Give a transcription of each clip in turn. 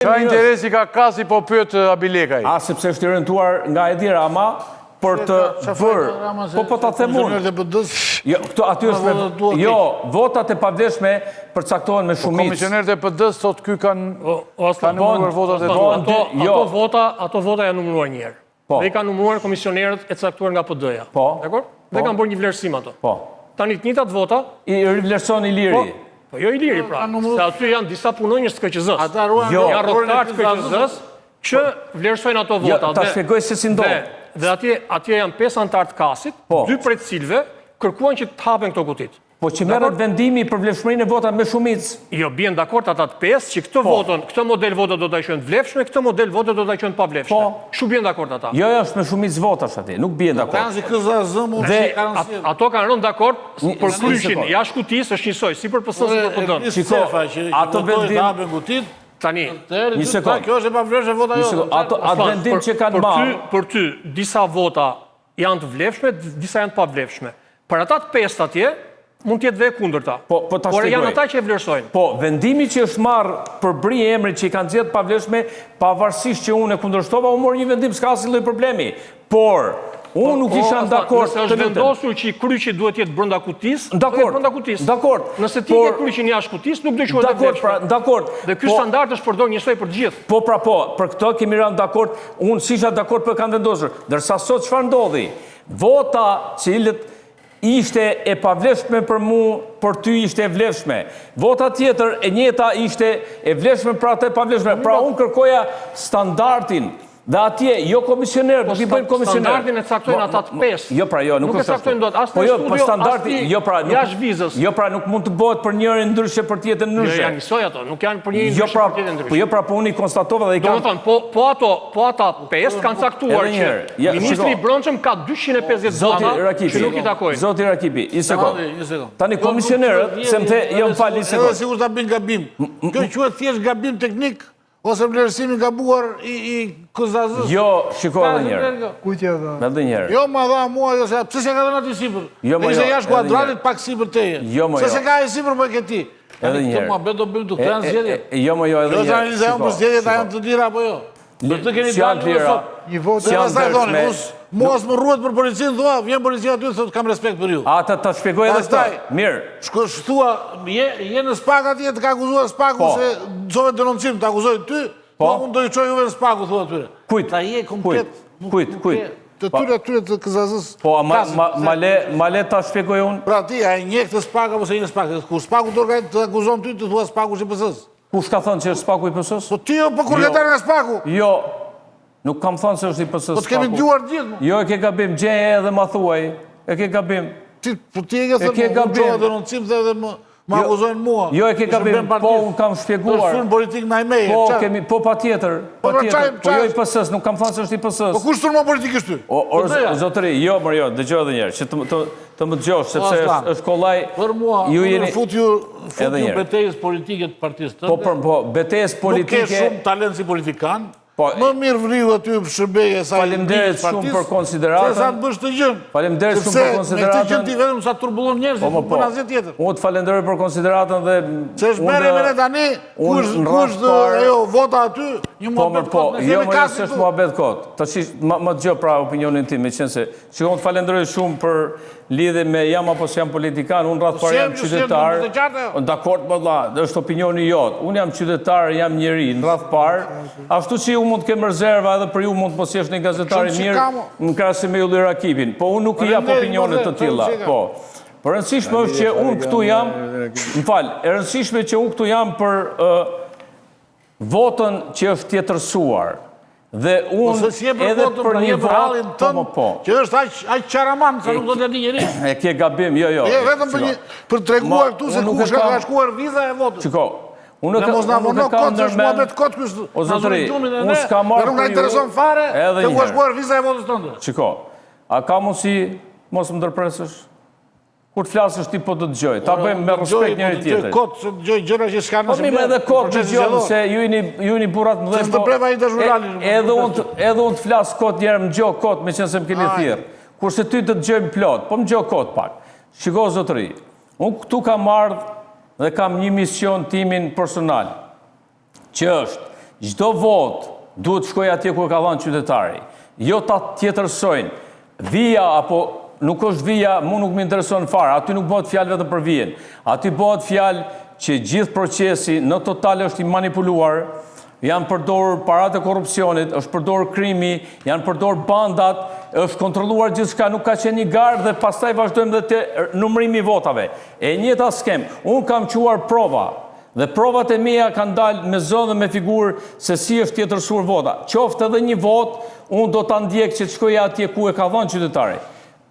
Ça interesi ka KAS-i po pyet Abilekaj? A sepse është i orientuar nga Edi Rama për të bërë. Po po ta them unë. Jo, këto aty është me Jo, votat e pavlefshme përcaktohen me po, shumicë. Komisionerët e PD-së thotë ky kanë kanë numëruar votat e tyre. Ato jo. ato vota, ato vota janë numëruar një herë. Po. Dhe i kanë numëruar komisionerët e caktuar nga PD-ja. Po. Dakord? Dhe po. kanë bërë një vlerësim ato. Po. Tani të njëjtat vota i rivlerëson Iliri. Po, po jo Iliri pra. Se aty janë disa punonjës të KQZ-s. Ata ruajnë jo. Janë rrogëtarë të KQZ-s që vlerësojnë ato jo, vota. Jo, ta shpjegoj se si ndodh. Dhe, dhe atje atje janë pesë anëtarë të KAS-it, po. dy prej të cilëve kërkuan që të hapen këto kutitë. Po që merret vendimi për vlefshmërinë e votave me shumicë. Jo, bien dakord ata të pesë që këtë po. votën, këtë model vote do ta quajnë të vlefshme, këtë model vote do ta quajnë të pavlefshme. Po. Kështu bien dakord ata. Jo, jo, është me shumicë votash atje, nuk bien dakord. Kanë si KZAZ mund të kanë si. Ato kanë rënë dakord për kryqin jashtë kutisë është njësoj, si për PS si për PD. Shiko, ato vendim hapen kutitë, Tani, një sekondë. Kjo është e pavlefshme vota jote. Ato atë vendim që kanë marrë. Për ty, disa vota janë të vlefshme, disa janë të pavlefshme. Për ata të pestë atje, mund të jetë dhe e kundërta. Po, po ta Por janë ata që e vlerësojnë. Po, vendimi që është marrë përbri emrit që i kanë nxjerrë të pavlefshme, pavarësisht që unë e kundërshtova, u mor një vendim, s'ka asnjë lloj problemi. Por, unë nuk po, isha dakord. Nëse është vendosur që kryqi duhet të jetë brenda kutisë, dakord, brenda kutisë. Dakord. Nëse ti ke kryqin jashtë kutisë, nuk do quhet e vlefshme. Dakord, pra, dakord. Dhe ky po, standard është përdorur njësoj për të gjithë. Po, pra po, për këtë kemi rënë dakord. Unë s'isha dakord, po e kanë vendosur. Ndërsa sot çfarë ndodhi? Vota cilët ishte e pavlefshme për mu, për ty ishte e vlefshme. Vota tjetër e njëjta ishte e vlefshme për atë e pavlefshme. Pra unë kërkoja standardin dhe atje jo komisioner, po nuk i bëjnë komisioner. Standardin e caktojnë ata të pesë. Jo pra, jo, nuk është e caktojnë dot as po në jo, po studio, standardi, as jo pra, nuk, jashtë vizës. Jo pra, nuk mund të bëhet për njërin ndryshe për tjetrin jo, ndryshe. Jo, janë njësoj ato, nuk janë për njërin jo, ndryshe pra, për tjetrin ndryshe. Po jo pra, po unë i konstatova dhe i kam. Domethënë, po po ato, po ata pesë kanë caktuar që ja, ministri i Brendshëm ka 250 vota që nuk i takojnë. Zoti Rakipi, një sekond. Një sekond. Tani komisionerët, se më the, jo më fal një sekond. Edhe sikur ta bëjnë gabim. Kjo quhet thjesht gabim teknik. Ose vlerësimi i gabuar i i KZAZ-së. Jo, shiko edhe një herë. Kujt ia dha? Edhe një herë. Jo, ma dha mua, jo se pse s'e ka dhënë aty sipër? Jo, më jo. Ishte jashtë kuadratit pak sipër teje. Jo, më jo. Pse s'e ka ai sipër po e ke ti? Edhe një herë. Këtë muhabet do bëjmë këtu, këto janë zgjedhjet. Jo, më jo, edhe një herë. Kjo është analiza jonë për zgjedhjet, a janë të lira apo jo? Për të keni dalë në sot. Një votë Se pastaj thoni, mua s'më rruhet për policinë, thua, vjen policia aty, thotë kam respekt për ju. A, ta, ta shpjegoj edhe këtë. Mirë. Shko, thua, je, je në SPAK atje, të ka akuzuar SPAK-u po. se çove denoncim, të akuzoj ty, po, po unë do i çoj juve në SPAK-u, thua atyre. Kujt? Ta je komplet. Kujt? Kujt? Të tyre atyre të KZAZ-së. Po, a ma, ma, ma, le, ma le ta shpjegoj unë? Pra ti, a e njeh këtë SPAK apo s'e njeh SPAK? Kur SPAK-u të akuzon ty, të thua SPAK-u është i PS-së. Kush ka thënë që është SPAK-u i PS-së? Po ti jo, po kur jo. ke dalë nga SPAK-u? Jo, nuk kam thënë se është i PS-së Po të kemi dëgjuar gjithë. Jo, e ke gabim, gjeje edhe ma thuaj. E ke gabim. Ti, po ti e ke thënë, unë çova denoncim dhe edhe më, më jo, akuzojnë mua. Jo, e ke gabim, po unë kam shpjeguar. Është sulm politik ndaj meje. Po, kemi, po patjetër, po, patjetër. Po jo i PS-së, nuk kam thënë se është i PS-së. Po kush sulmon politikisht ty? O, or, zotëri, jo, mor jo, dëgjoj edhe një herë, që të, të, të më dëgjosh, sepse është, është kollaj. Për mua, ju jeni fut ju fut ju betejës politike të partisë tënde. Po për po, betejës politike. Nuk ke shumë talent si politikan. Po, më mirë rriu aty shërbeje sa Faleminderit shumë për konsideratën. Se sa të bësh të gjën. Faleminderit shumë për konsideratën. Me këtë gjën ti vetëm sa turbullon njerëzit, po, nuk po. bën asgjë tjetër. Unë të falenderoj për konsideratën dhe Se është merre me ne tani, kush kush ajo vota aty, një po, muhabet po, kot, jo, më jo, s'është muhabet kot. Tash më dëgjo pra opinionin tim, meqense Shiko, unë të falenderoj shumë për lidhje me jam apo s'jam politikan, unë radhë parë jam qytetar. Dakord, më vlla, është opinioni jot. Unë jam qytetar, jam njeri, në radhë parë. Ashtu si unë mund të kem rezerva edhe për ju mund të mos jesh një gazetar i mirë në krahasim me Ylli Rakipin. Po unë nuk i jap opinione të tilla. Po. Po e rëndësishme është që unë këtu jam, më fal, e rëndësishme që unë këtu jam për votën që është tjetërsuar. Dhe unë edhe për pra, një votë, po, tënd, po, po. që është aq aq qaraman sa nuk do t'ia di njeri. E ke gabim, jo, jo. Jo, vetëm për një për të treguar këtu se kush ka ka shkuar viza e votës. Shiko, unë nuk mos na vono kot, është muhabet kot ky. O zotëri, unë s'kam marrë. Nuk na intereson fare se ku ka shkuar viza e votës tënde. Shiko, a ka mundësi mos më ndërpresësh? Kur të flasësh ti po të dëgjoj. Ta bëjmë me respekt njëri tjetrin. Po kot, se dëgjoj gjëra që s'kan Po mirë, edhe kot dëgjoj se ju jeni ju jeni burra të mëdhenj. Po. Se ai dashuralin. Edhe unë edhe unë të flas kot një herë, më dëgjo kot meqenëse më keni thirr. Kurse ty të dëgjojmë plot, po më dëgjo kot pak. Shiko zotëri, unë këtu kam ardhë dhe kam një mision timin personal. që është Çdo votë duhet të shkojë atje ku e ka dhënë qytetari. Jo ta tjetërsojnë. Vija apo nuk është vija, mu nuk më intereson fare. Aty nuk bëhet fjalë vetëm për vijën. Aty bëhet fjalë që gjithë procesi në total është i manipuluar, janë përdorur paratë e korrupsionit, është përdorur krimi, janë përdorur bandat, është kontrolluar gjithçka, nuk ka qenë një garë dhe pastaj vazhdojmë dhe te numërimi i votave. E njëjta skemë, unë kam çuar prova Dhe provat e mia kanë dalë me zë dhe me figurë se si është tjetërsuar vota. Qoftë edhe një votë, unë do ta ndjek që të shkojë atje ku e ka dhënë qytetari.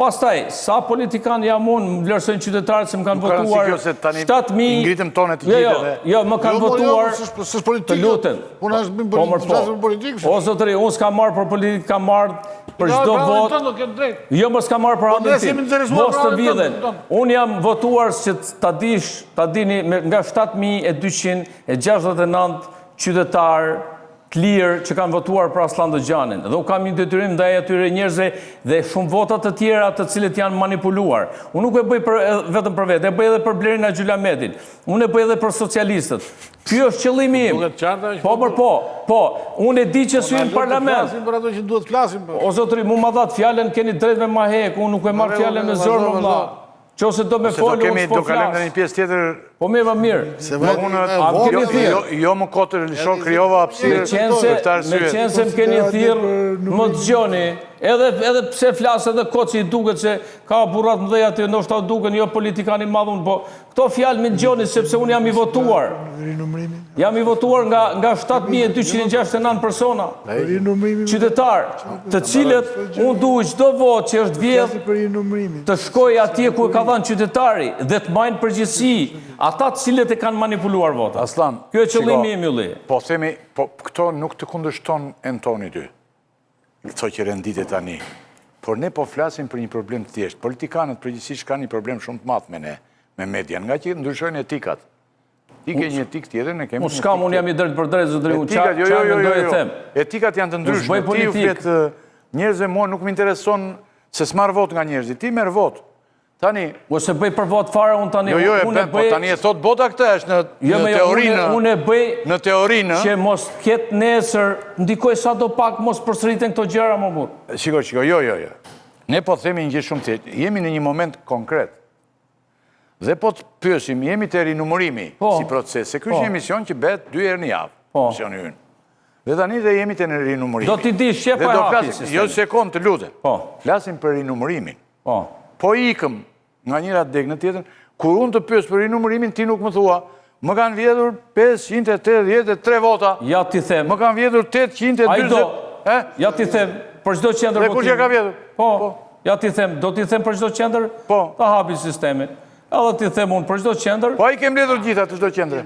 Pastaj, sa politikan jam unë, më vlerësojnë qytetarët se më kanë votuar 7000 Ngritëm tonet të gjithë jo, jo, dhe Jo, më kanë jo, jo, votuar. S'është politikë. Të lutem. Puna është bëjmë po, po. politikë. O zotëri, unë s'kam marrë për politikë, kam marrë për çdo votë. Jo, mos kam marrë për po, hallin tim. Mos të vidhen. Unë jam votuar që ta dish, ta dini nga 7269 qytetarë të lirë që kanë votuar për Asllan Dogjanin. Dhe unë kam një detyrim ndaj atyre njerëzve dhe shumë vota të tjera të cilët janë manipuluar. Unë nuk e bëj për, vetëm për vete, e bëj edhe për Blerina Gjylametin. Unë e bëj edhe për socialistët. Ky është qëllimi im. Duket qartë ajo që Po, po por po, po, unë e di që Po, s'hyj në parlament. Flasim për ato që duhet flasim. Po. O zotëri, mu ma dhatë fjalën, keni drejt me ma hek, unë nuk e marr fjalën me zor, më vlla. Qoftë se do me folë, unë s'po Do kalojmë flas. në një pjesë tjetër. Po mirë, më mirë. Se vajti Unë, e a më votë, keni jo, thirrë? jo, jo më kot e lësho, krijova hapësirë Me qenë se, për këtë arsye. me qenë se më keni thirrë, më dëgjoni, edhe, edhe pse flas edhe kot që i duket se ka burra të mëdhenj aty, ndoshta duken jo politikan i madh unë, po këto fjalë më dëgjoni sepse unë jam i votuar. Jam i votuar nga nga 7269 persona. Qytetar, të cilët unë du çdo votë që është vjedh të shkojë atje ku e ka dhënë qytetari dhe të mbajnë përgjegjësi ata të cilët e kanë manipuluar votën. Asllan, Ky është qëllimi shiko, im Ylli. Po themi, po këto nuk të kundërshton Entoni ty. Këto që rendite tani. Por ne po flasim për një problem të thjeshtë. Politikanët përgjithsisht kanë një problem shumë të madh me ne, me median, nga që ndryshojnë etikat. Ti ke një etikë tjetër, ne kemi Unë s'kam, unë jam i drejtë për drejtë, zotëri, unë Etikat, jo, ça jo, jo, mendoj jo, e jo. them. Etikat janë të ndryshme. bëj Ti u politikë. flet njerëzve, mua nuk më intereson se s'marr votë nga njerëzit. Ti merr votë. Tani, Unë s'e bëj për votë fare, unë tani jo, jo, e unë e bën, po bëj tani e thot bota këtë, është në Jo, në jo, teorinë, unë unë e bëj në teorinë, që mos ketë nesër, ndikoj sado pak mos përsëriten këto gjëra më burr. Shiko, shiko, jo, jo, jo. Ne po themi një gjë shumë thjesht. Jemi në një moment konkret. Dhe po të pyesim, jemi te rinumërimi Po. si proces, se ky Po. është një emision që bëhet dy herë në javë, Po. emisioni ynë. Dhe tani dhe jemi te rinumërimi. Do t'i dish, qe Dhe po e do hapi flasim, sistemin. jo sekond të lutem. Po. Flasim për rinumërimin. Po. Po ikëm nga njëra degë në tjetrën, kur unë të pyes për rinumërimin, ti nuk më thua, më kanë vjedhur 583 vota. Ja t'i them. Më kanë vjedhur 840. Ai do. E? Ja t'i them për çdo qendër Dhe kush e ka vjedhur? Po. Ja t'i them, do t'i them për çdo qendër? Po. Ta hapi sistemin. Edhe t'i them unë për çdo qendër. Po ai ke mbledhur gjitha të çdo qendre.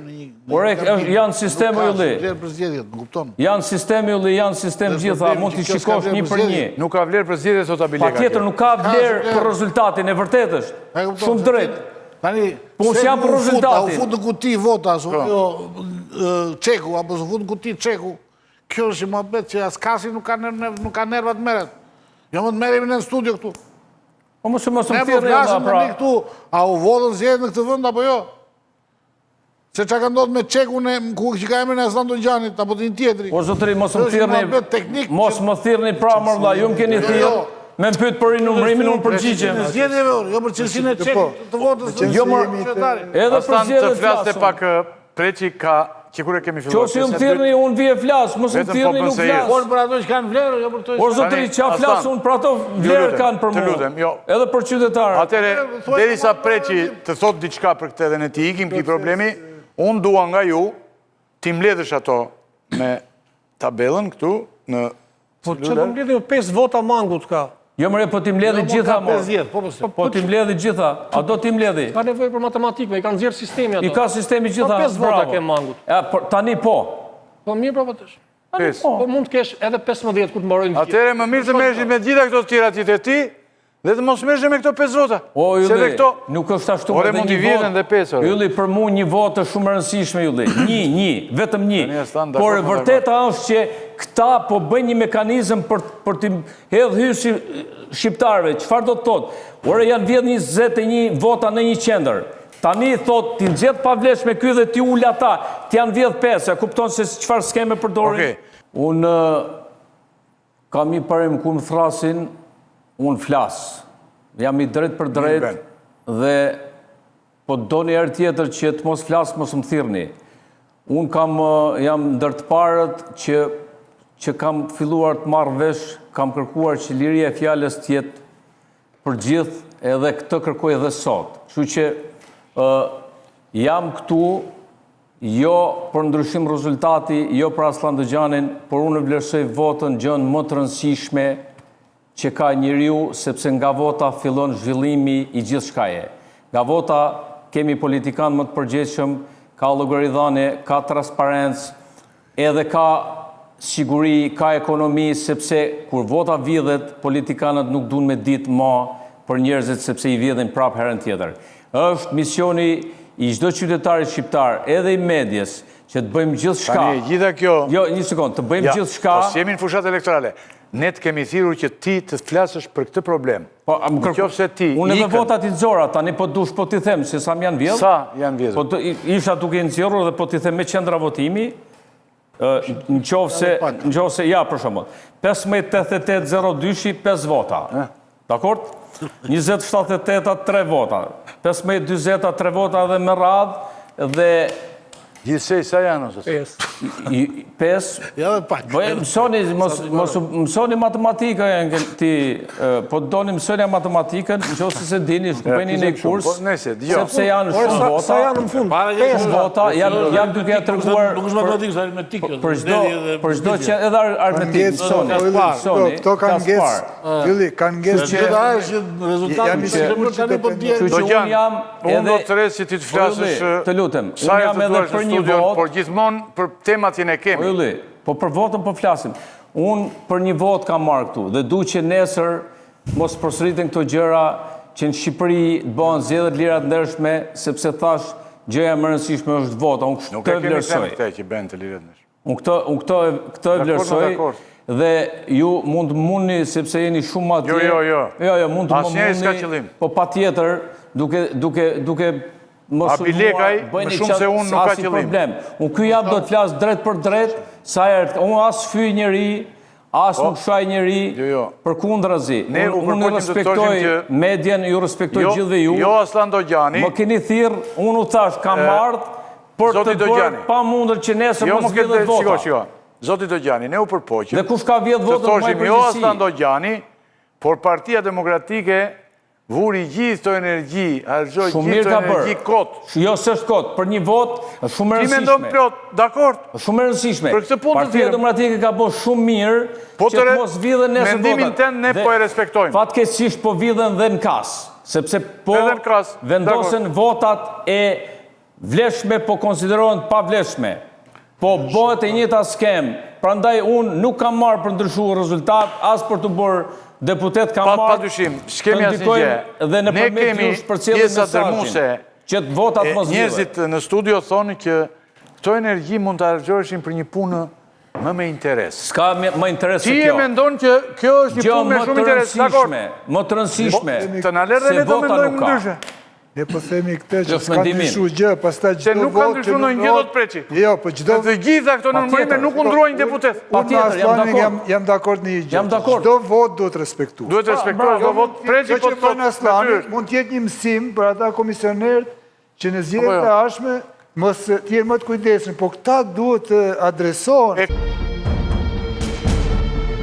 Por e, është- janë sistem ylli. Vlerë për zgjedhjet, më kupton? Janë sistem ylli, janë sistem Dhe gjitha, problemi mund që t'i kjo s'ka shikosh vlerë një për për një. zgjedhjet. Nuk ka vlerë për zgjedhjet, thotë Abileka. Patjetër nuk ka vlerë vlerë. për rezultatin, e vërtetë është. E kupton, Shumë se drejt. Tani, Po unë se s'jam për u fut, A u rezultatin. fut në kuti vota, s'u Po. jo, ë, çeku, apo s'u fut në kuti çeku. Kjo është një muhabet që as kasi nuk ka nerv, nuk ka nerva të merret. Jo më të merremi ne në studio këtu. Po mos mos më Ne po thirrni flasim valla pra. tani këtu, a u vodhën zgjedhjet në këtë vend apo jo? Se çka ka ndodhur me çekun e ku që ka emrin e Asllan Dogjanit apo të një tjetri. O zotëri, mos më Është një thirrni. muhabet teknik Mos që- më thirrni pra mor vlla, ju më keni Jo, thirr. jo. Me më pyet për rinumërimin unë përgjigjem. Në zgjedhjeve, ore, jo për cilësinë e çekut të votës të Jo, mor- qytetarit. Edhe për Aslan të zgjedhjet flaste flasim. pak ë, Preçi ka që kur e kemi filluar. Qofse ju më pjesën e thirrni, dytë, unë vi e flas, mos më Vetëm po thirrni bën nuk se je. flas. Por për ato që kanë vlerë, jo për ato që Por zotëri, Tani, qa flas Aslan, unë për ato ju vlerë lutem, kanë për të mua. lutem, jo. Edhe për qytetarët. Atëre, Thuaj derisa po, Preçi të thot diçka për këtë dhe ne t'i ikim këtij problemi, unë dua nga ju t'i mbledhësh ato me tabellën këtu në Po që do mbledhim 5 vota mangut ka. Jo more, po t'i mbledhi Jo, mo, gjitha ka mor. 50, po po. Po t'i mbledhi gjitha. A do t'i mbledhi? Ka nevojë për matematikë, me i kanë nxjerr sistemi ato. I ka sistemi gjitha. Po 5 vota bravo. ke mangut. E, por, tani po. Po mirë pra po tash. pesë. Po mund të kesh edhe 15 kur të mbarojnë gjithë. Atëre më mirë të merresh me gjitha këto të tjera ti te ti dhe të mos merresh me këto pesë vota. O, Se Ylli, dhe këto nuk është ashtu. Ore, edhe mund një t'i vjedhen votë- dhe pesë, ore. Ylli, për mu një votë është shumë e rëndësishme, Ylli. Një, një, vetëm një. Tani, Aslan, dakord, Por e po, vërteta është që këta po bëjnë një mekanizëm për, për t'i hedhë hysi shqiptarëve. Çfarë do të thotë? Ore, janë vjedh 21 vota në një qendër. Tani thotë t'i nxjerr të pavlefshme ky dhe t'i ul ata, të janë vjedh 5, e kupton se çfarë skeme përdorin? Okej. Unë kam një parim kur më thrasin, unë flas. Jam i drejtpërdrejtë dhe po doni herë tjetër që të mos flas, mos më thirrni. Unë kam jam ndër të parët që që kam filluar të marr vesh, kam kërkuar që liria e fjalës të jetë për gjithë edhe këtë kërkoj edhe sot. Kështu që ë jam këtu jo për ndryshim rezultati, jo për Asllan Dogjanin, por unë vlerësoj votën gjënë më të rëndësishme që ka njeriu, sepse nga vota fillon zhvillimi i gjithçkaje. Nga vota kemi politikanë më të përgjegjshëm, ka llogaridhënie, ka transparencë, Edhe ka siguri, ka ekonomi, sepse kur vota vidhet, politikanët nuk duan me ditë ma për njerëzit sepse i vjedhin prapë herën tjetër. Është misioni i çdo qytetari shqiptar, edhe i medies, që të bëjmë gjithçka. Tani e gjitha kjo... Jo, një sekondë, të bëjmë Ja, gjithçka. po s'jemi në fushatë elektorale. Ne të kemi thirrur që ti të flasësh për këtë problem. Po, a më Në qoftë se ti Unë edhe ikën- votat i nxora, tani po dush po t'i them se sa më janë vjedhur. Sa janë vjedhur? Po të, isha duke i nxjerrur dhe po t'i them me qendra votimi, ë, në qoftë se, në qoftë se, ja për shembull, 15 88 02 5 vota. Dakord? 20 78 3 vota. 15 40 3 vota dhe me radhë dhe Gjithsej sa janë ose? 5. 5. Ja dhe pak. Po mësoni mos mos mësoni matematikën Enkel ti po doni mësoni matematikën, nëse s'e dini, shkupeni në kurs. Po, nëse, dëgjoj. Sepse janë shumë vota. Sa janë në fund? Pesë vota janë janë duke ja treguar Nuk është matematikë, është aritmetikë. Për çdo për çdo që edhe aritmetikë mësoni. Mësoni. Këto kanë ngec. Ylli, kanë ngec. Që është rezultati që tani po di. Kështu që unë jam edhe Unë do të thërras që ti të flasësh. Të lutem, unë jam edhe për një votë. Por gjithmonë për temat që ne kemi. Po Ylli, po për votën po flasim. Unë për një votë kam marrë këtu dhe du që nesër mos përsëriten këto gjëra që në Shqipëri të bëhen zgjedhje të lira të ndershme, sepse thash gjëja më e rëndësishme është vota. Unë këtë e vlerësoj. Nuk e kemi thënë këtë që bëhen të lira të ndershme. Unë këtë, unë këtë, këtë e vlerësoj dhe ju mund të mundni sepse jeni shumë atje. Jo, jo, jo. Jo, jo, mund të më mundni. Po patjetër, duke duke duke mos u Abilekaj, më shumë se unë nuk ka qëllim. Problem. Unë ky jam do të flas drejt për drejt, sa herë unë as fyj njeri, as po. nuk shaj njeri, jo, jo. përkundrazi. Unë unë respektoj medien, ju respektoj jo, gjithëve ju. Jo Asllan Dogjani. Më keni thirr, unë u thash kam ardh për të bërë të pamundur që nesër jo, mos vidhet vota. Shiko, shiko. Zoti Dogjani, ne u përpoqëm. Dhe kush ka vjedh votën të thoshim jo Asllan Dogjani, por Partia Demokratike vuri gjithë këto energji, harxhoi gjithë këto energji kot. Jo, s'është kot, për një votë është shumë e rëndësishme. Ti mendon plot, dakord. Është shumë e rëndësishme. Për këtë punë të Partia Demokratike ka bërë shumë mirë po që të mos vidhen nesër votat. Mendimin tënd ne po e respektojmë. Fatkeqësisht po vidhen dhe në kas, sepse po vendosen votat e vlefshme po konsiderohen të pavlefshme. Po bëhet e njëjta skemë. Prandaj unë nuk kam marrë për ndryshuar rezultat, as për t'u bërë deputet kam marrë. Pa padyshim, s'kemi asnjë gjë. Dhe nëpërmjet jush përcjellim mesazhin që të votat mos vidhen. Njerëzit në studio thonë që këto energji mund të harxhoheshin për një punë më me interes. S'ka më interes se kjo. Ti e mendon që kjo është një punë me shumë interes, dakord? Më të rëndësishme. Po, të na lërë dhe ne të mendojmë ndryshe. Ne po themi këtë që s'ka ndryshu gjë, pastaj çdo votë Se nuk ka ndryshu ndonjë gjë do të preçi. Jo, po çdo Të gjitha këto numërime nuk u ndërrojnë deputet. Patjetër, jam dakord. Jam dakord në një gjë. Jam dakord. Çdo votë duhet respektuar. Duhet respektuar çdo votë. Preçi po thotë. Asllani mund të jetë një mësim për ata komisionerët që në zgjedhjet e jo? ardhshme mos të jenë më të kujdesshëm, po këta duhet të adresohen.